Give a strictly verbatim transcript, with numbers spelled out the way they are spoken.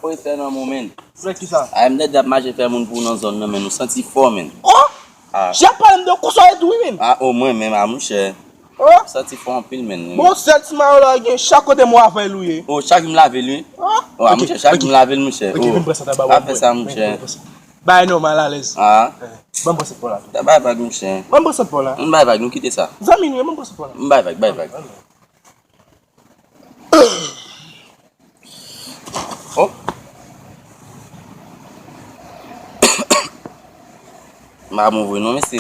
Ou fè nan moman. Frè, ki sa? A M D ap mache fè moun pou nan zòn nan, men nou santi fò, men. Oh! Ah. Jap pale m de konsa e tou wi, men. Ah, o mwen menm, ah, monchè. Oh! Santi fò anpil, men. Bon, sèl ti mayo la gen chak kote m w avè l ou ye. Oh, chak m lave l, wi. Oh! Oh, ah, monchè, chak m lave l, monchè. Ok, vin pran sa ta ba. Pa fè sa, monchè. Bay non, m al alèz. Ah. Ban m pran sèt pa w la. Ta bay vag, monchè. Ban m pran sèt pa w la. M bay vag, nou kite sa. Zanmi nou ye, ban m pran sèt pa w la. M bay vag, bay vag. Oh. M pa bon vre non, mesye.